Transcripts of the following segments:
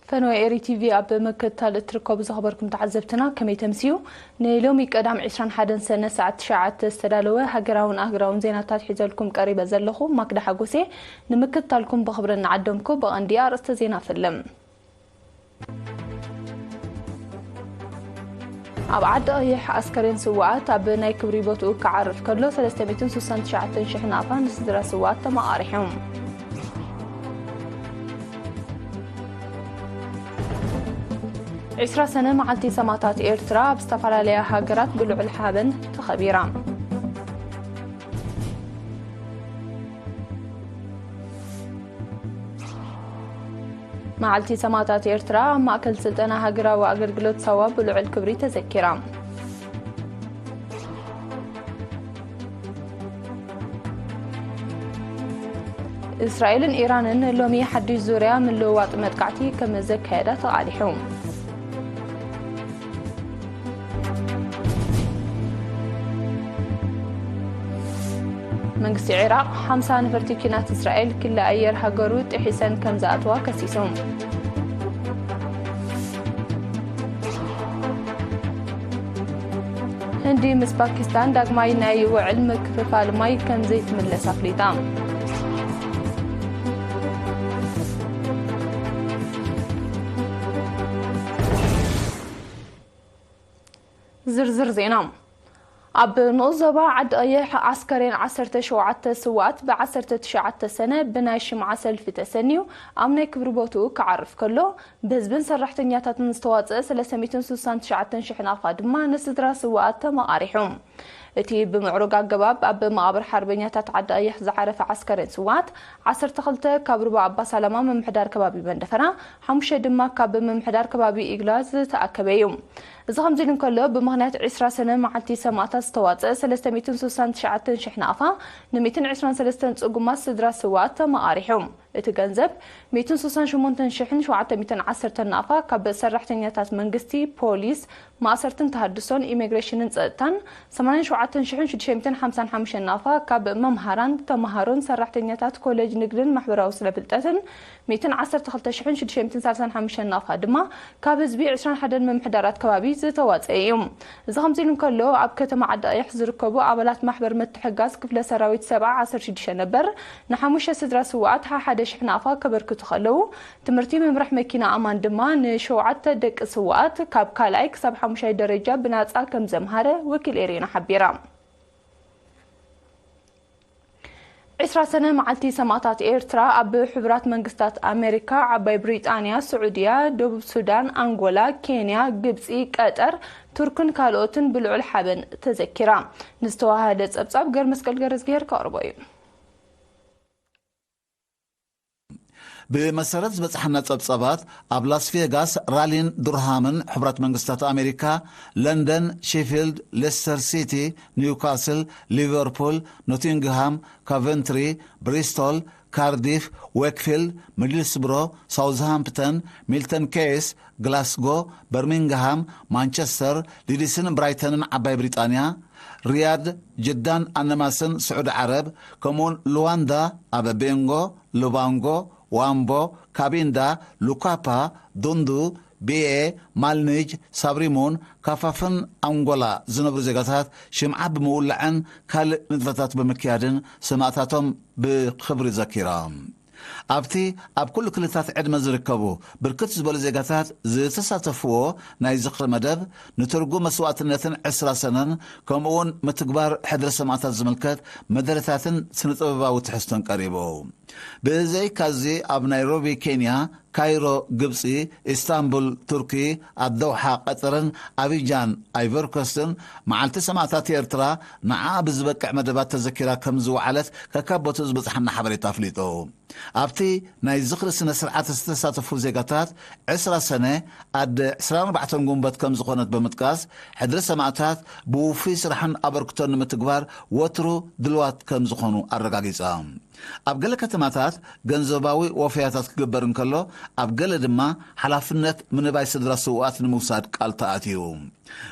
ፈነወ ኤሪ ቲቪ ኣብ ምክትታል እትርከቡ ዝኸበርኩም ተዓዘብትና ከመይ ተምስዩ? ንሎሚ ቀዳም ዕስራን ሓደን ሰነ ሰዓት ትሽዓተ ዝተዳለወ ሃገራውን ኣህጉራውን ዜናታት ሒዘልኩም ቀሪበ ዘለኹ ማክዳ ሓጎሴ። ንምክትታልኩም ብኽብሪ እናዓደምኩ ብቐንዲ ኣርእስተ ዜና ፍልም። ኣብ ዓዲ ቀይሕ ኣስከሬን ስውኣት ኣብ ናይ ክብሪ ቦትኡ ክዓርፍ ከሎ ሰለስተ ሚእትን ስሳን ትሽዓተን ሽሕ ናቕፋ ንስድራ ስውኣት ተመቓሪሑ። ዕስራ ሰነ መዓልቲ ሰማእታት ኤርትራ ኣብ ዝተፈላለያ ሃገራት ብልዑል ሓበን ተኸቢራ። መዓልቲ ሰማእታት ኤርትራ ኣብ ማእከል ስልጠና ሃገራዊ ኣገልግሎት ሳዋ ብልዑል ክብሪ ተዘኪራ። እስራኤልን ኢራንን ሎሚ ሓድሽ ዙርያ ምልውዋጥ መጥቃዕቲ ከም ዘካየዳ ተቓሊሑ። መንግስቲ ዒራቕ ሓምሳ ነፈርቲ ኲናት እስራኤል ክሊ ኣየር ሃገሩ ጥሒሰን ከም ዝኣትዋ ከሲሱ። ህንዲ ምስ ፓኪስታን ዳግማይ ናይ ውዕል ምክፍፋል ማይ ከም ዘይትምለስ ኣፍሊጣ። ዝርዝር ዜና። ኣብ ንኡስ ዞባ ዓዲ ቀይሕ ኣስከሬን ዓሰርተ ሸውዓተ ስውኣት ብዓሰርተ ትሽዓተ ሰነ ብናይ ሽምዓ ሰልፊ ተሰንዩ ኣብ ናይ ክብሪ ቦትኡ ክዓርፍ ከሎ፣ ብህዝብን ሰራሕተኛታትን ዝተዋፅአ ሰለስተ ሚእትን ስሳን ትሽዓተን ሽሕ ናቕፋ ድማ ንስድራ ስውኣት ተመቓሪሑ። እቲ ብምዕሩግ ኣገባብ ኣብ መቓብር ሓርበኛታት ዓዲ ቀይሕ ዝዓረፈ ዓስከሬን ስውኣት፣ ዓሰርተ ክልተ ካብ ሩባ ኣባ ሳላማ ምምሕዳር ከባቢ መንደፈራ፣ ሓሙሽተ ድማ ካብ ምምሕዳር ከባቢ ኢግላ ዝተኣከበ እዩ። እዚ ከምዚ ኢሉ እንከሎ፣ ብምኽንያት ዕስራ ሰነ መዓልቲ ሰማእታት ዝተዋፅአ ሰለስተ ሚእትን ስሳን ትሽዓተን ሽሕ ናቕፋ፣ ን ሚእትን ዕስራን ሰለስተን ፅጉማት ስድራ ስውኣት ተመቓሪሑ። እቲ ገንዘብ፣ ሚእትን ስሳን ሸሞንተን ሽሕን ሸውዓተ ሚእትን ዓሰርተን ናቕፋ ካብ ሰራሕተኛታት መንግስቲ፣ ፖሊስ፣ ማእሰርትን ተሃድሶን፣ ኢሚግሬሽንን ፀጥታን፣ ሰማንያን ሸውዓተን ሽሕን ሽዱሽተ ሚእትን ሓምሳን ሓሙሽተን ናቕፋ ካብ መምሃራን፣ ተምሃሮን፣ ሰራሕተኛታት ኮሌጅ ንግድን ማሕበራዊ ስነ ፍልጠትን፣ ሚእትን ዓሰርተ ክልተ ሽሕን ሽዱሽተ ሚእትን ሰላሳን ሓሙሽተን ናቕፋ ድማ ካብ ህዝቢ ዕስራን ሓደን ምምሕዳራት ከባቢ ዝተዋፀአ እዩ። እዚ ከምዚ ኢሉ እንከሎ፣ ኣብ ከተማ ዓዲ ቀይሕ ዝርከቡ ኣባላት ማሕበር ምትሕግጋዝ ክፍለ ሰራዊት ሰብዓ ዓሰርተ ሽዱሽተ ነበር ንሓሙሽተ ስድራ ስውኣት ሓሓደ ሽሕ ናቕፋ ከበርክቱ ከለዉ፣ ትምህርቲ ምምራሕ መኪና ኣማን ድማ ንሸውዓተ ደቂ ስውኣት ካብ ካልኣይ ክሳብ ሓሙሻይ ደረጃ ብናፃ ከም ዘምሃረ ወኪል ኤሬና ሓቢራ። ዕስራ ሰነ መዓልቲ ሰማእታት ኤርትራ ኣብ ሕቡራት መንግስታት ኣሜሪካ፣ ዓባይ ብሪጣንያ፣ ስዑድያ፣ ደቡብ ሱዳን፣ ኣንጎላ፣ ኬንያ፣ ግብጺ፣ ቀጠር፣ ቱርክን ካልኦትን ብልዑል ሓበን ተዘኪራ። ንዝተዋሃደ ጸብጻብ ገርመስቀል ገረዝግሄር ከቕርቦ እዩ። ብመሰረት ዝበጽሓና ጸብጻባት፣ ኣብ ላስ ቬጋስ፣ ራሊን ዱርሃምን ሕቡራት መንግስታት ኣሜሪካ፣ ለንደን፣ ሼፊልድ፣ ሌስተር ሲቲ፣ ኒውካስል፣ ሊቨርፑል፣ ኖቲንግሃም፣ ካቨንትሪ፣ ብሪስቶል፣ ካርዲፍ፣ ዌክፊልድ፣ ሚድልስብሮ፣ ሳውዝሃምፕተን፣ ሚልተን ኬይስ፣ ግላስጎ፣ በርሚንግሃም፣ ማንቸስተር፣ ሊድስን ብራይተንን ዓባይ ብሪጣንያ፣ ሪያድ፣ ጅዳን ኣነማስን ስዑዲ ዓረብ፣ ከምኡውን ሉዋንዳ ኣብ ቤንጎ፣ ሉባንጎ፣ ዋምቦ፣ ካቢንዳ፣ ሉካፓ፣ ዱንዱ፣ ቢኤ፣ ማልኒጅ፣ ሳብሪሙን፣ ካፋፍን ኣንጎላ ዝነብሩ ዜጋታት ሽምዓ ብምውላዕን ካልእ ንጥፈታት ብምክያድን ሰማእታቶም ብኽብሪ ዘኪሮም። ኣብቲ ኣብ ኩሉ ክልታት ዕድመ ዝርከቡ ብርክት ዝበሉ ዜጋታት ዝተሳተፍዎ ናይ ዝኽሪ መደብ፣ ንትርጉም መስዋእትነትን ዕስራ ሰነን፣ ከምኡውን ምትግባር ሕድሪ ሰማእታት ዝምልከት መደረታትን ስነ-ጥበባዊ ትሕዝቶን ቀሪቡ። ብዘይካዚ፣ ኣብ ናይሮቢ ኬንያ፣ ካይሮ ግብጺ፣ ኢስታንቡል ቱርኪ፣ ኣደውሓ ቀጠርን ኣቢጃን ኣይቨርኮስትን መዓልቲ ሰማእታት ኤርትራ ንዓ ብዝበቅዕ መደባት ተዘኪራ ከም ዝወዓለት ከካብ ቦትኡ ዝበጽሓና ሓበሬታ ኣፍሊጡ። ኣብቲ ናይ ዝኽሪ ስነ ስርዓት ዝተሳተፉ ዜጋታት፣ ዕስራ ሰነ ኣደ ዕስራን ኣርባዕተን ጉንበት ከም ዝኾነት ብምጥቃስ፣ ሕድሪ ሰማእታት ብውፉይ ስራሕን ኣበርክቶን ንምትግባር ወትሩ ድልዋት ከም ዝኾኑ ኣረጋጊጻ። ኣብ ገለ ከተማታት ገንዘባዊ ወፈያታት ክግበር እንከሎ፣ ኣብ ገለ ድማ ሓላፍነት ምንባይ ስድራ ስውኣት ንምውሳድ ቃል ተኣትዩ።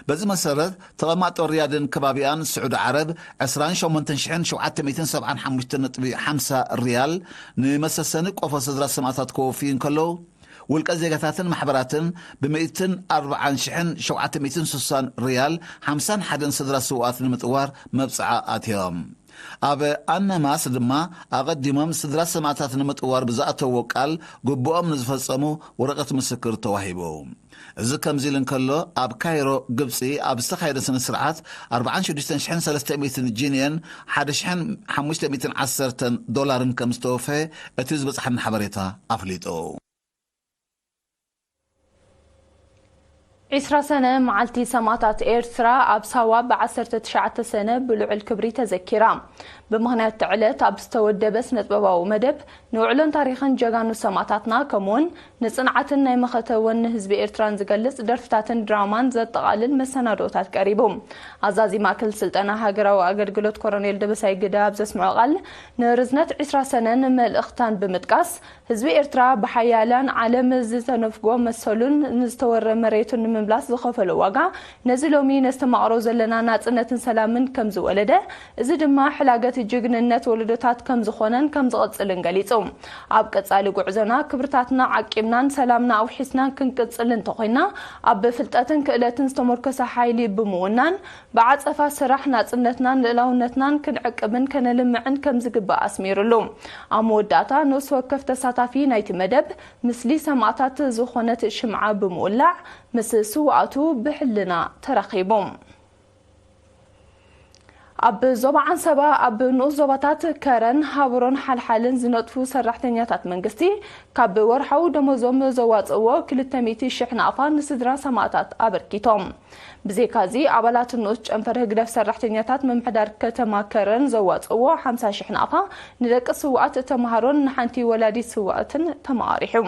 በዚ መሰረት፣ ተቐማጦ ሪያድን ከባቢኣን ስዑዲ ዓረብ ዕስራን ሸሞንተን ሽሕን ሸውዓተ ሚእትን ሰብዓን ሓሙሽተን ነጥቢ ሓምሳ ሪያል ንመሰሰኒ ቆፎ ስድራ ሰማእታት ከወፍዩ እንከለዉ፣ ውልቀ ዜጋታትን ማሕበራትን ብ ሚእትን ኣርባዓን ሽሕን ሸውዓተ ሚእትን ስሳን ሪያል ሓምሳን ሓደን ስድራ ስውኣት ንምጥዋር መብጽዓ ኣትዮም። ኣብ ኣነማስ ድማ ኣቐዲሞም ስድራ ሰማእታት ንምጥዋር ብዝኣተዎ ቃል ግቡኦም ንዝፈጸሙ ወረቐት ምስክር ተዋሂቡ። እዚ ከምዚ ኢሉ እንከሎ፣ ኣብ ካይሮ ግብጺ ኣብ ዝተኻየደ ስነ ስርዓት ኣርባዓን ሽዱሽተን ሽሕን ሰለስተ ሚእትን ጂንየን ሓደ ሽሕን ሓሙሽተ ሚእትን ዓሰርተን ዶላርን ከም ዝተወፈየ እቲ ዝበጽሓና ሓበሬታ ኣፍሊጡ። ዒስራ ሰነ መዓልቲ ሰማእታት ኤርትራ ኣብ ሳዋ ብ ዓሰርተ ትሽዓተ ሰነ ብልዑል ክብሪ ተዘኪራ። ብምኽንያት እቲ ዕለት ኣብ ዝተወደበ ስነጥበባዊ መደብ ንውዕሎን ታሪኽን ጀጋኑ ሰማእታትና ከምኡውን ንጽንዓትን ናይ መኸተ ወኒ ህዝቢ ኤርትራን ዝገልጽ ደርፍታትን ድራማን ዘጠቓልል መሰናዶታት ቀሪቡ። ኣዛዚ ማእከል ስልጠና ሃገራዊ ኣገልግሎት ኮሮኔል ደበሳይ ግደ ኣብ ዘስምዖ ቃል ንርዝነት ዒስራ ሰነን መልእኽታን ብምጥቃስ ህዝቢ ኤርትራ ብሓያላን ዓለም ዝተነፍጎ መሰሉን ንዝተወረ መሬቱን ንምምላስ ዝኸፈሎ ዋጋ ነዚ ሎሚ ነስተማቕሮ ዘለና ናጽነትን ሰላምን ከም ዝወለደ፣ እዚ ድማ ሕላገት ጅግንነት ወለዶታት ከም ዝኾነን ከም ዝቕጽልን ገሊጹ። ኣብ ቀጻሊ ጉዕዞና ክብርታትና ዓቂብናን ሰላምና ኣውሒስናን ክንቅጽል እንተኾይና፣ ኣብ ፍልጠትን ክእለትን ዝተመርኮሰ ሓይሊ ብምውናን፣ ብዓጸፋ ስራሕ ናጽነትናን ልእላውነትናን ክንዕቅብን ከነልምዕን ከም ዝግባእ ኣስሚሩሉ። ኣብ መወዳእታ ንኡስ ወከፍ ተሳታፊ ናይቲ መደብ ምስሊ ሰማእታት ዝኾነት ሽምዓ ብምውላዕ ምስ ስውኣቱ ብሕልና ተራኺቡ። ኣብ ዞባ ዓንሰባ ኣብ ንኡስ ዞባታት ከረን ሃብሮን ሓልሓልን ዝነጥፉ ሰራሕተኛታት መንግስቲ ካብ ወርሓዊ ደሞዞም ዘዋፅእዎ ክልተ ሚእቲ ሽሕ ናቕፋ ንስድራ ሰማእታት ኣበርኪቶም። ብዘይካዚ ኣባላት ንኡስ ጨንፈር ህግደፍ ሰራሕተኛታት ምምሕዳር ከተማ ከረን ዘዋፅእዎ ሓምሳ ሽሕ ናቕፋ ንደቂ ስውኣት ተምሃሮን ንሓንቲ ወላዲት ስውኣትን ተመቓሪሑ።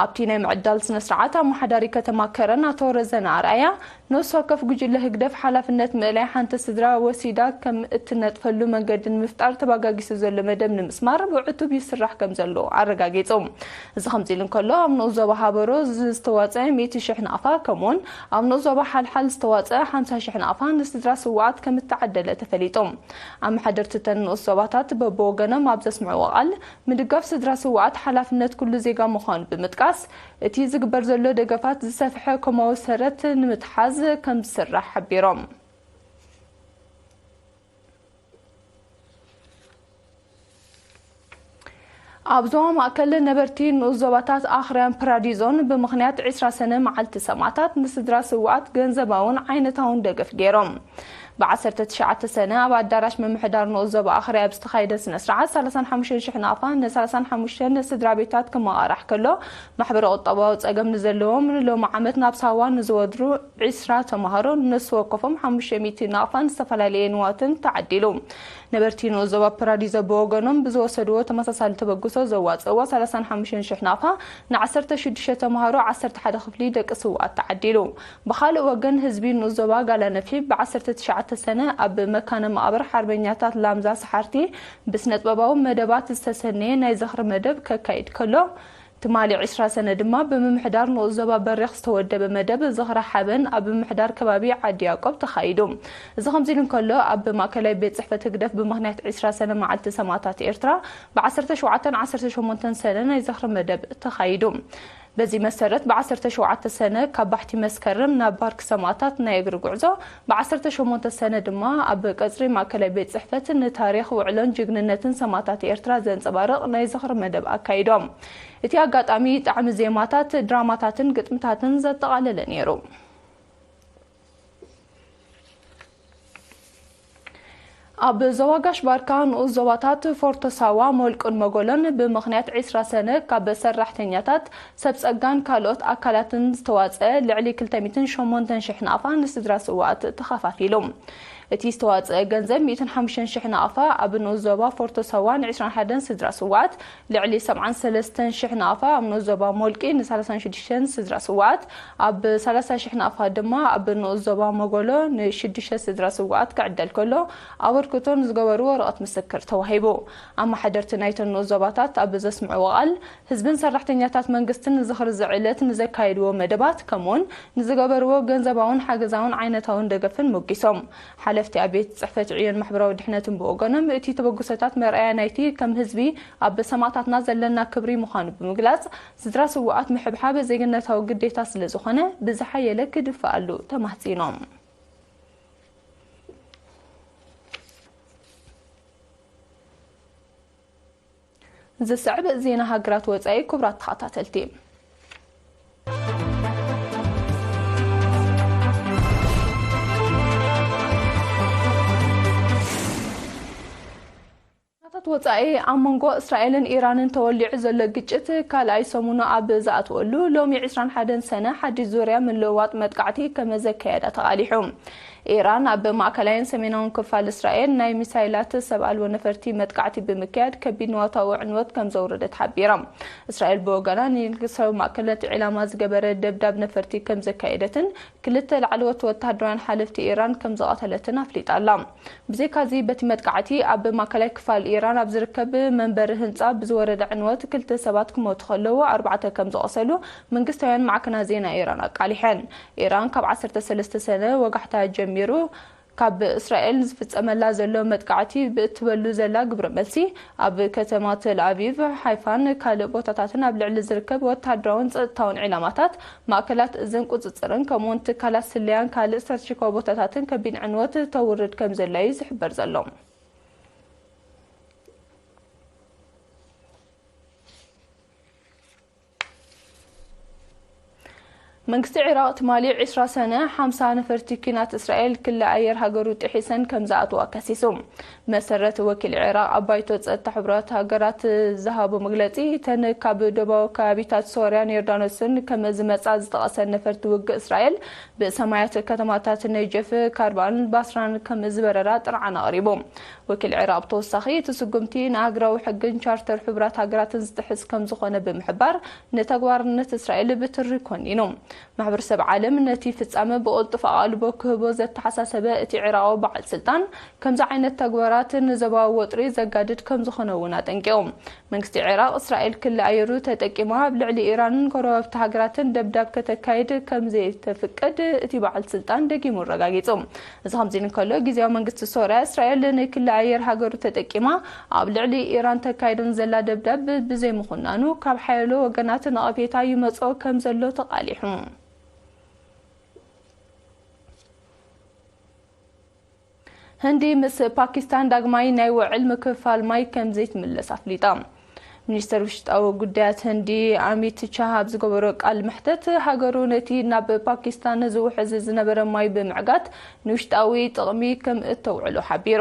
ኣብቲ ናይ ምዕዳል ስነ ስርዓት ኣመሓዳሪ ከተማ ከረን ኣቶ ረዘነ ኣርኣያ ንኡስ ወከፍ ጉጅለ ህግደፍ ሓላፍነት ምእላይ ሓንቲ ስድራ ወሲዳ ከም እትነጥፈሉ መንገዲ ንምፍጣር ተባጋጊሱ ዘሎ መደብ ንምስማር ብዕቱብ ይስራሕ ከም ዘሎ ኣረጋጊጹ። እዚ ከምዚ ኢሉ እንከሎ ኣብ ንኡስ ዞባ ሃበሮ ዝተዋጸ ሚእቲ ሽሕ ናቕፋ ከምኡውን ኣብ ንኡስ ዞባ ሓልሓል ዝተዋጸ ሓምሳ ሽሕ ናቕፋ ንስድራ ስውኣት ከም እተዓደለ ተፈሊጡ። ኣመሓደርቲ እተን ንኡስ ዞባታት በብወገኖም ኣብ ዘስምዕዎ ቃል ምድጋፍ ስድራ ስውኣት ሓላፍነት ኩሉ ዜጋ ምዃኑ ብምጥቃስ፣ እቲ ዝግበር ዘሎ ደገፋት ዝሰፍሐ ኮማዊ ሰረት ንምትሓዝ ከም ዝስራሕ ሓቢሮም። ኣብ ዞባ ማእከል ነበርቲ ንኡስ ዞባታት ኣኽርያን ፕራዲዞን ብምኽንያት ዒስራ ሰነ መዓልቲ ሰማእታት ንስድራ ስውኣት ገንዘባውን ዓይነታውን ደገፍ ገይሮም። ብ ዓሰርተ ትሽዓተ ሰነ ኣብ ኣዳራሽ ምምሕዳር ንኡስ ዞባ ኣኽርያ ኣብ ዝተኻየደ ስነ ስርዓት ሰላሳን ሓሙሽተን ሽሕ ናቕፋ ን ሰላሳን ሓሙሽተን ስድራ ቤታት ክመቓራሕ ከሎ፣ ማሕበረ ቁጠባዊ ጸገም ንዘለዎም ንሎሚ ዓመት ናብ ሳዋ ንዝወድሩ ዒስራ ተምሃሮ ነፍሲ ወከፎም ሓሙሽተ ሚእቲ ናቕፋን ዝተፈላለየ ንዋትን ተዓዲሉ። ነበርቲ ንኡስ ዞባ ፕራዲዞ ብወገኖም ብዝወሰድዎ ተመሳሳሊ ተበግሶ ዘዋጽእዎ ሰላሳን ሓሙሽተን ሽሕ ናቕፋ ን ዓሰርተ ሽዱሽተ ተምሃሮ ዓሰርተ ሓደ ክፍሊ ደቂ ስውኣት ተዓዲሉ። ብኻልእ ወገን ህዝቢ ንኡስ ዞባ ጋላነፊ ብ ዓሰርተ ትሽዓተ ሰነ ኣብ መካነ መቓብር ሓርበኛታት ላምዛ ሰሓርቲ ብስነጥበባዊ መደባት ዝተሰነየ ናይ ዝኽሪ መደብ ከካይድ ከሎ፣ ትማሊ ዒስራ ሰነ ድማ ብምምሕዳር ንኡስ ዞባ በሪኽ ዝተወደበ መደብ ዝኽሪ ሓበን ኣብ ምምሕዳር ከባቢ ዓዲ ያዕቆብ ተኻይዱ። እዚ ከምዚ ኢሉ እንከሎ፣ ኣብ ማእከላይ ቤት ጽሕፈት ህግደፍ ብምኽንያት ዒስራ ሰነ መዓልቲ ሰማእታት ኤርትራ ብ ዓሰርተ ሸውዓተን ዓሰርተ ሸሞንተን ሰነ ናይ ዝኽሪ መደብ ተኻይዱ። በዚ መሰረት ብ ዓሰርተ ሸውዓተ ሰነ ካብ ባሕቲ መስከረም ናብ ፓርክ ሰማእታት ናይ እግሪ ጉዕዞ፣ ብ ዓሰርተ ሸሞንተ ሰነ ድማ ኣብ ቀጽሪ ማእከላይ ቤት ጽሕፈት ንታሪኽ ውዕሎን ጅግንነትን ሰማእታት ኤርትራ ዘንጸባርቕ ናይ ዝኽሪ መደብ ኣካይዶም። እቲ ኣጋጣሚ ጣዕሚ ዜማታት፣ ድራማታትን ግጥምታትን ዘጠቓለለ ነይሩ። ኣብ ዞባ ጋሽ ባርካ ንኡስ ዞባታት ፎርቶ ሳዋ፣ ሞልቁን መጎሎን ብምኽንያት ዒስራ ሰነ ካብ ሰራሕተኛታት ሰብ ጸጋን ካልኦት ኣካላትን ዝተዋጸ ልዕሊ ክልተ ሚእትን ሸሞንተን ሽሕ ናቕፋ ንስድራ ስውኣት ተኸፋፊሉ። እቲ ዝተዋጸአ ገንዘብ ሚእትን ሓሙሽተን ሽሕ ናቕፋ ኣብ ንኡስ ዞባ ፎርቶ ሳዋ ን ዒስራን ሓደን ስድራ ስውኣት፣ ልዕሊ ሰብዓን ሰለስተን ሽሕ ናቕፋ ኣብ ንኡስ ዞባ ሞልቂ ን ሰላሳን ሽዱሽተን ስድራ ስውኣት፣ ኣብ ሰላሳ ሽሕ ናቕፋ ድማ ኣብ ንኡስ ዞባ መጎሎ ንሽዱሽተ ስድራ ስውኣት ክዕደል ከሎ፣ ኣበርክቶ ንዝገበሩ ወረቐት ምስክር ተዋሂቡ። ኣመሓደርቲ ናይተን ንኡስ ዞባታት ኣብ ዘስምዕዎ ቃል፣ ህዝብን ሰራሕተኛታት መንግስትን ንዝኽሪ እዚ ዕለት ንዘካየድዎ መደባት፣ ከምኡውን ንዝገበርዎ ገንዘባውን ሓገዛውን ዓይነታውን ደገፍን ሞጊሶም። ሓለፊ እቲ ኣብ ቤት ጽሕፈት ዕዮን ማሕበራዊ ድሕነትን ብወገኖም፣ እቲ ተበግሶታት መርኣያ ናይቲ ከም ህዝቢ ኣብ ሰማእታትና ዘለና ክብሪ ምዃኑ ብምግላጽ፣ ስድራ ስዉኣት ምሕብሓብ ዜግነታዊ ግዴታ ስለ ዝኾነ፣ ብዝሓየለ ክድፍኣሉ ተማሕጺኖም። ዝስዕብ ዜና ሃገራት ወጻኢ። ክቡራት ተኸታተልቲ፣ ዜናታት ወጻኢ። ኣብ መንጎ እስራኤልን ኢራንን ተወሊዑ ዘሎ ግጭት ካልኣይ ሰሙኑ ኣብ ዝኣተወሉ፣ ሎሚ ዕስራን ሓደን ሰነ ሓድሽ ዙርያ ምልውዋጥ መጥቃዕቲ ከም ዘካየዳ ተቓሊሑ። ኢራን ኣብ ማእከላይን ሰሜናውን ክፋል እስራኤል ናይ ሚሳይላት ሰብ ኣልቦ ነፈርቲ መጥቃዕቲ ብምክያድ፣ ከቢድ ንዋታዊ ዕንወት ከም ዘውረደት ሓቢራ። እስራኤል ብወገና፣ ንንግሳዊ ማእከላት ዒላማ ዝገበረ ደብዳብ ነፈርቲ ከም ዘካየደትን ክልተ ላዕለዎት ወተሃደራውያን ሓለፍቲ ኢራን ከም ዝቐተለትን ኣፍሊጣ ኣላ። ብዘይካዚ፣ በቲ መጥቃዕቲ ኣብ ማእከላይ ክፋል ኢራን ኣብ ዝርከብ መንበሪ ህንጻ ብዝወረደ ዕንወት ክልተ ሰባት ክሞቱ ከለዉ፣ ኣርባዕተ ከም ዝቖሰሉ መንግስታውያን ማዕከናት ዜና ኢራን ኣቃሊሐን። ኢራን ካብ ዓሰርተ ሰለስተ ሰነ ወጋሕታ ጀሚሩ ካብ እስራኤል ዝፍጸመላ ዘሎ መጥቃዕቲ ብእትበሉ ዘላ ግብረ መልሲ፣ ኣብ ከተማ ተል ኣቪቭ፣ ሃይፋን ካልእ ቦታታትን ኣብ ልዕሊ ዝርከብ ወተሃደራውን ጸጥታውን ዒላማታት፣ ማእከላት እዝን ቁጽጽርን፣ ከምኡውን ትካላት ስለያን ካልእ ስትራቴጂካዊ ቦታታትን ከቢድ ዕንወት ተውርድ ከም ዘላ እዩ ዝሕበር ዘሎ። መንግስቲ ዒራቕ ትማሊ ዕስራ ሰነ፣ ሓምሳ ነፈርቲ ኲናት እስራኤል ክሊ ኣየር ሃገሩ ጥሒሰን ከም ዝኣትዋ ከሲሱ። መሰረት ወኪል ዒራቕ ኣብ ባይቶ ጸጥታ ሕቡራት ሃገራት ዝሃቦ መግለጺ፣ እተን ካብ ደቡባዊ ከባቢታት ሶርያን ዮርዳኖስን ከም ዝመጻ ዝጠቐሰን ነፈርቲ ውግእ እስራኤል፣ ብሰማያት ከተማታት ነጀፍ፣ ካርባን ባስራን ከም ዝበረራ ጥርዓን ኣቕሪቡ። ወኪል ዒራቕ ብተወሳኺ፣ እቲ ስጉምቲ ንኣህጉራዊ ሕግን ቻርተር ሕቡራት ሃገራትን ዝጥሕስ ከም ዝኾነ ብምሕባር፣ ንተግባርነት እስራኤል ብትሪ ኮኒኑ። ማሕበረሰብ ዓለም ነቲ ፍጻመ ብቕልጡፍ ኣቓልቦ ክህቦ ዘተሓሳሰበ እቲ ዒራቓዊ በዓል ስልጣን፣ ከምዚ ዓይነት ተግባራት ንዞባዊ ወጥሪ ዘጋድድ ከም ዝኾነ እውን ኣጠንቂቑ። መንግስቲ ዒራቕ፣ እስራኤል ክሊ ኣየሩ ተጠቂማ ኣብ ልዕሊ ኢራንን ጎረባብቲ ሃገራትን ደብዳብ ከተካይድ ከም ዘይተፍቅድ እቲ በዓል ስልጣን ደጊሙ ኣረጋጊጹ። እዚ ከምዚ እንከሎ፣ ግዝያዊ መንግስቲ ሶርያ፣ እስራኤል ንክሊ ኣየር ሃገሩ ተጠቂማ ኣብ ልዕሊ ኢራን ተካይዶን ዘላ ደብዳብ ብዘይምኹናኑ፣ ካብ ሓያሎ ወገናት ነቐፌታ ይመጾ ከም ዘሎ ተቓሊሑ። ህንዲ ምስ ፓኪስታን ዳግማይ ናይ ውዕል ምክፍፋል ማይ ከም ዘይትምለስ ኣፍሊጣ። ሚኒስተር ውሽጣዊ ጉዳያት ህንዲ ኣሚት ቻህ ኣብ ዝገበሮ ቃል መሕተት፣ ሃገሩ ነቲ ናብ ፓኪስታን ዝውሕዝ ዝነበረ ማይ ብምዕጋት ንውሽጣዊ ጥቕሚ ከም እተውዕሎ ሓቢሩ።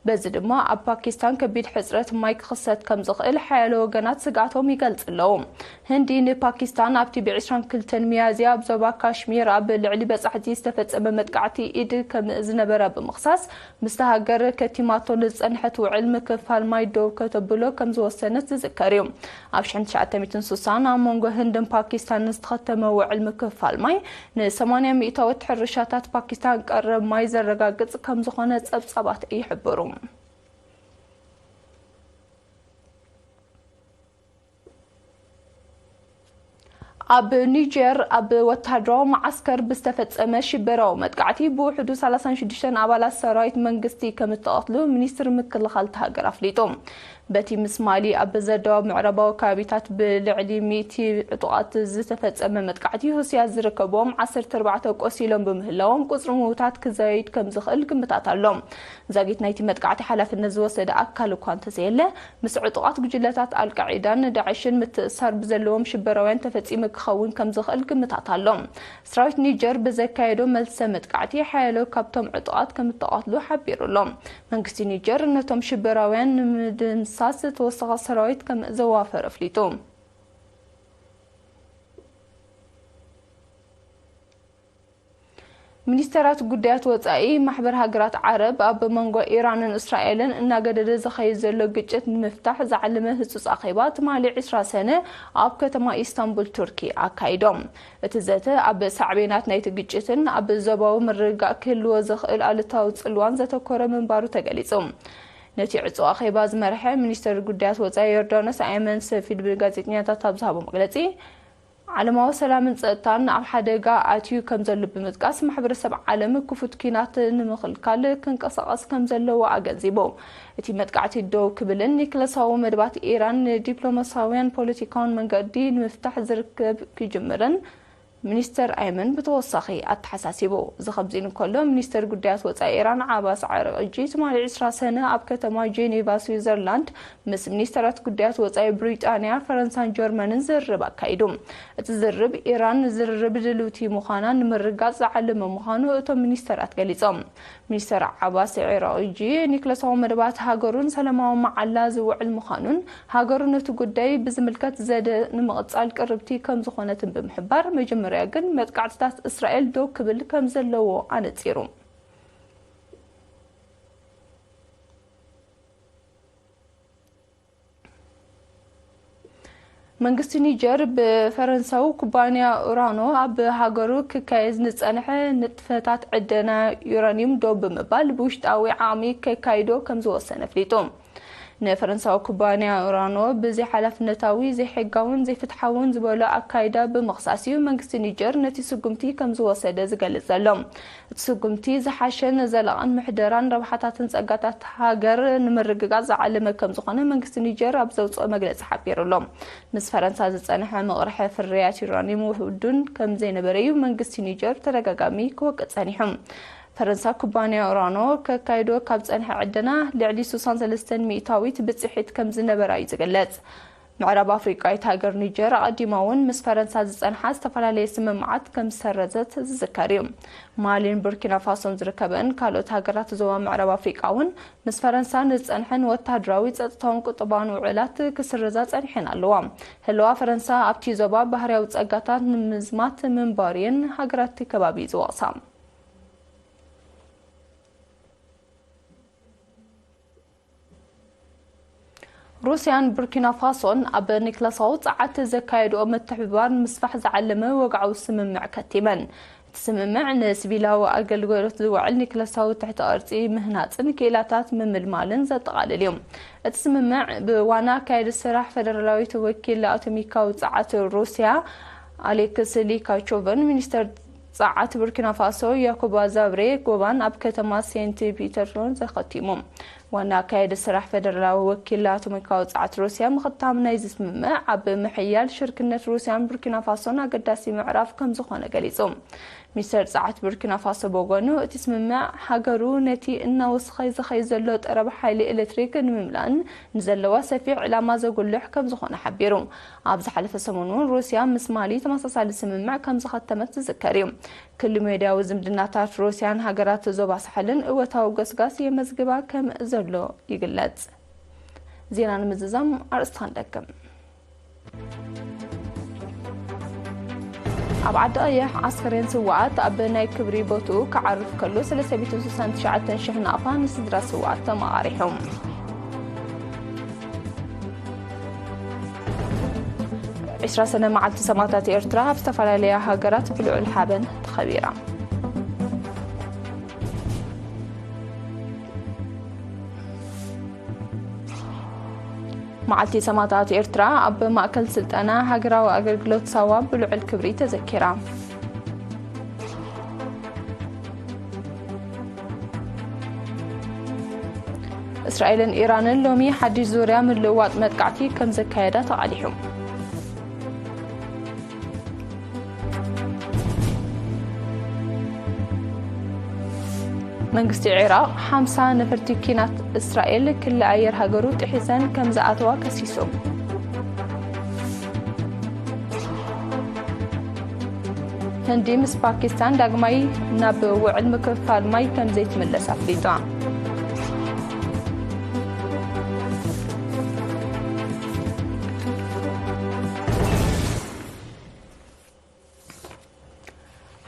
በዚ ድማ ኣብ ፓኪስታን ከቢድ ሕጽረት ማይ ክኽሰት ከም ዝኽእል ሓያሎ ወገናት ስግኣቶም ይገልጽ ኣለዉ። ህንዲ ንፓኪስታን ኣብቲ ብ ዕስራን ክልተን ሚያዝያ ኣብ ዞባ ካሽሚር ኣብ ልዕሊ በጻሕቲ ዝተፈጸመ መጥቃዕቲ ኢድ ከም ዝነበራ ብምኽሳስ፣ ምስታ ሃገር ከቲማቶ ንዝጸንሐት ውዕል ምክፍፋል ማይ ደው ከተብሎ ከም ዝወሰነት ዝዝከር እዩ። ኣብ ሽሕን ትሽዓተ ሚእትን ስሳን ኣብ መንጎ ህንድን ፓኪስታንን ዝተኸተመ ውዕል ምክፍፋል ማይ፣ ን ሰማንያ ሚእታዊት ሕርሻታት ፓኪስታን ቀረብ ማይ ዘረጋግጽ ከም ዝኾነ ጸብጻባት ይሕብሩ። ኣብ ኒጀር ኣብ ወተሃደራዊ መዓስከር ብዝተፈጸመ ሽበራዊ መጥቃዕቲ፣ ብውሕዱ ሰላሳን ሽዱሽተን ኣባላት ሰራዊት መንግስቲ ከም እተቐትሉ ሚኒስትሪ ምክልኻል እታ ሃገር ኣፍሊጡ። በቲ ምስ ማሊ ኣብ ዘዳወብ ምዕራባዊ ከባቢታት ብልዕሊ ሚእቲ ዕጡቓት ዝተፈጸመ መጥቃዕቲ፣ ሁሲያት ዝርከብዎም ዓሰርተ ኣርባዕተ ቆሲሎም ብምህላዎም፣ ቁጽሪ ምዉታት ክዛይድ ከም ዝኽእል ግምታት ኣሎ። ዛጊት ናይቲ መጥቃዕቲ ሓላፍነት ዝወሰደ ኣካል እኳ እንተዘየለ፣ ምስ ዕጡቓት ጉጅለታት ኣልቃዒዳን ዳዕሽን ምትእስሳር ብዘለዎም ሽበራውያን ተፈጺሙ ክኸውን ከም ዝኽእል ግምታት ኣሎ። ሰራዊት ኒጀር ብዘካየዶ መልሰ መጥቃዕቲ፣ ሓያሎ ካብቶም ዕጡቓት ከም እተቐትሉ ሓቢሩ ኣሎ። መንግስቲ ኒጀር ነቶም ሽበራውያን ንምድምሳስ ተወሳኺ ሰራዊት ከም ዘዋፈረ ኣፍሊጡ። ሚኒስተራት ጉዳያት ወጻኢ ማሕበር ሃገራት ዓረብ ኣብ መንጎ ኢራንን እስራኤልን እናገደደ ዝኸይድ ዘሎ ግጭት ንምፍታሕ ዝዓለመ ህጹጽ ኣኼባ ትማሊ ዕስራ ሰነ ኣብ ከተማ ኢስታንቡል ቱርኪ ኣካይዶም። እቲ ዘተ ኣብ ሳዕቤናት ናይቲ ግጭትን ኣብ ዞባዊ ምርግጋእ ክህልዎ ዝኽእል ኣሉታዊ ጽልዋን ዘተኮረ ምንባሩ ተገሊጹ። ነቲ ዕጹ ኣኼባ ዝመርሐ ሚኒስተር ጉዳያት ወጻኢ ዮርዳኖስ ኣይመን ሰፊድ ብጋዜጠኛታት ኣብ ዝሃቦ መግለጺ፣ ዓለማዊ ሰላምን ጸጥታን ኣብ ሓደጋ ኣትዩ ከም ዘሎ ብምጥቃስ፣ ማሕበረሰብ ዓለም ክፉት ኲናት ንምኽልካል ክንቀሳቐስ ከም ዘለዎ ኣገንዚቡ። እቲ መጥቃዕቲ ደው ክብልን ኒክለሳዊ መደባት ኢራን ንዲፕሎማሲያውን ፖለቲካውን መንገዲ ንምፍታሕ ዝርከብ ክጅምርን ሚኒስተር ኣይመን ብተወሳኺ ኣተሓሳሲቡ። እዚ ከምዚ ኢሉ እንከሎ፣ ሚኒስተር ጉዳያት ወጻኢ ኢራን ዓባስ ዓራቕጂ ትማሊ ዕስራ ሰነ ኣብ ከተማ ጄኔቫ ስዊዘርላንድ ምስ ሚኒስተራት ጉዳያት ወጻኢ ብሪጣንያ፣ ፈረንሳን ጀርመንን ዝርርብ ኣካይዱ። እቲ ዝርርብ፣ ኢራን ንዝርርብ ድልውቲ ምዃና ንምርግጋጽ ዝዓለመ ምዃኑ እቶም ሚኒስተራት ገሊጾም። ሚኒስተር ዓባስ ዒራቕጂ፣ ኒክለሳዊ መደባት ሃገሩን ሰላማዊ መዓላ ዝውዕል ምዃኑን፣ ሃገሩ ነቲ ጉዳይ ብዝምልከት ዘተ ንምቕጻል ቅርብቲ ከም ዝኾነትን ብምሕባር፣ መጀመርያ ግን መጥቃዕትታት እስራኤል ደው ክብል ከም ዘለዎ ኣነጺሩ። መንግስቲ ኒጀር ብፈረንሳዊ ኩባንያ ኡራኖ ኣብ ሃገሩ ክካየድ ዝጸንሐ ንጥፈታት ዕደና ዩራኒየም ደው ብምባል ብውሽጣዊ ዓቕሚ ከካይዶ ከም ዝወሰነ ኣፍሊጡ። ንፈረንሳዊ ኩባንያ ኡራኖ ብዘይሓላፍነታዊ፣ ዘይሕጋውን ዘይፍትሓውን ዝበሎ ኣካይዳ ብምኽሳስ እዩ መንግስቲ ኒጀር ነቲ ስጉምቲ ከም ዝወሰደ ዝገልጽ ዘሎ። እቲ ስጉምቲ ዝሓሸን ዘላቕን ምሕደራን ረብሓታትን ጸጋታት ሃገር ንምርግጋጽ ዝዓለመ ከም ዝኾነ መንግስቲ ኒጀር ኣብ ዘውጽኦ መግለጺ ሓቢሩ ኣሎ። ምስ ፈረንሳ ዝጸንሐ መቕርሒ ፍርያት ዩራኒየም ውዱን ከም ዘይነበረ እዩ መንግስቲ ኒጀር ተደጋጋሚ ክወቅስ ጸኒሑ። ፈረንሳ ኩባንያ ኡራኖ ከካይዶ ካብ ጸንሐ ዕደና ልዕሊ ስሳን ሰለስተን ሚእታዊት ብጽሒት ከም ዝነበራ እዩ ዝግለጽ። ምዕራብ ኣፍሪቃዊት ሃገር ኒጀር ኣቐዲማ እውን ምስ ፈረንሳ ዝጸንሓ ዝተፈላለየ ስምምዓት ከም ዝሰረዘት ዝዝከር እዩ። ማሊን ቡርኪና ፋሶን ዝርከበን ካልኦት ሃገራት ዞባ ምዕራብ ኣፍሪቃ እውን ምስ ፈረንሳ ንዝጸንሐን ወታደራዊ፣ ጸጥታውን ቁጠባውን ውዕላት ክስረዛ ጸኒሐን ኣለዋ። ህልዋ ፈረንሳ ኣብቲ ዞባ ባህርያዊ ጸጋታት ንምዝማት ምንባሩ እየን ሃገራት እቲ ከባቢ ዝወቕሳ። ሩስያን ቡርኪና ፋሶን ኣብ ኒክለሳዊ ጸዓት ዘካየድኦ ምትሕብባር ንምስፋሕ ዝዓለመ ወግዓዊ ስምምዕ ከቲመን። እቲ ስምምዕ ንሲቪላዊ ኣገልግሎት ዝውዕል ኒክለሳዊ ትሕቲ ቅርጺ ምህናጽን ክኢላታት ምምልማልን ዘጠቓልል እዩ። እቲ ስምምዕ ብዋና ኣካያዲ ስራሕ ፈደራላዊት ወኪል ኣቶሚካዊ ጸዓት ሩስያ ኣሌክስ ሊካቾቭን ሚኒስተር ጸዓት ቡርኪና ፋሶ ያኩባ ዛብሬ ጎባን ኣብ ከተማ ሴንት ፒተርስበርግ ተኸቲሙ። ዋና ኣካያዲ ስራሕ ፈደራላዊ ወኪል ኣቶሚካዊ ጸዓት ሩስያ ምኽታም ናይዚ ስምምዕ ኣብ ምሕያል ሽርክነት ሩስያን ቡርኪና ፋሶን ኣገዳሲ ምዕራፍ ከም ዝኾነ ገሊጹ። ሚኒስተር ጸዓት ቡርኪና ፋሶ ብወገኑ፣ እቲ ስምምዕ ሃገሩ ነቲ እናወሰኸ ዝኸይድ ዘሎ ጠረብ ሓይሊ ኤሌክትሪክ ንምምላእን ንዘለዋ ሰፊሕ ዕላማ ዘጉልሕ ከም ዝኾነ ሓቢሩ። ኣብ ዝሓለፈ ሰሙን እውን ሩስያ ምስ ማሊ ተመሳሳሊ ስምምዕ ከም ዝኸተመት ዝዝከር እዩ። ክልሚድያዊ ዝምድናታት ሩስያን ሃገራት ዞባ ሳሕልን እወታዊ ገስጋስ የመዝግባ ከም ዘሎ ይግለጽ። ዜና ንምዝዛም ኣርእስቲ ክንደግም። ኣብ ዓዲ ቀይሕ ኣስከሬን ስውኣት ኣብ ናይ ክብሪ ቦትኡ ክዓርፍ ከሎ፣ ሰለስተ ሚእትን ስሳን ትሽዓተን ሽሕ ናቕፋ ንስድራ ስውኣት ተመቓሪሑ። ዕስራ ሰነ መዓልቲ ሰማእታት ኤርትራ ኣብ ዝተፈላለያ ሃገራት ብልዑል ሓበን ተኸቢራ። መዓልቲ ሰማእታት ኤርትራ ኣብ ማእከል ስልጠና ሃገራዊ ኣገልግሎት ሳዋ ብልዑል ክብሪ ተዘኪራ። እስራኤልን ኢራንን ሎሚ ሓድሽ ዙርያ ምልውዋጥ መጥቃዕቲ ከም ዘካየዳ ተቓሊሑ። መንግስቲ ዒራቕ ሓምሳ ነፈርቲ ኲናት እስራኤል ክሊ ኣየር ሃገሩ ጥሒሰን ከም ዝኣተዋ ከሲሱ። ህንዲ ምስ ፓኪስታን ዳግማይ ናብ ውዕል ምክፍፋል ማይ ከም ዘይትምለስ ኣፍሊጣ።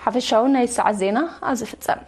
ሓፈሻዊ ናይ ሰዓት ዜና ኣብዚ ፍጸም።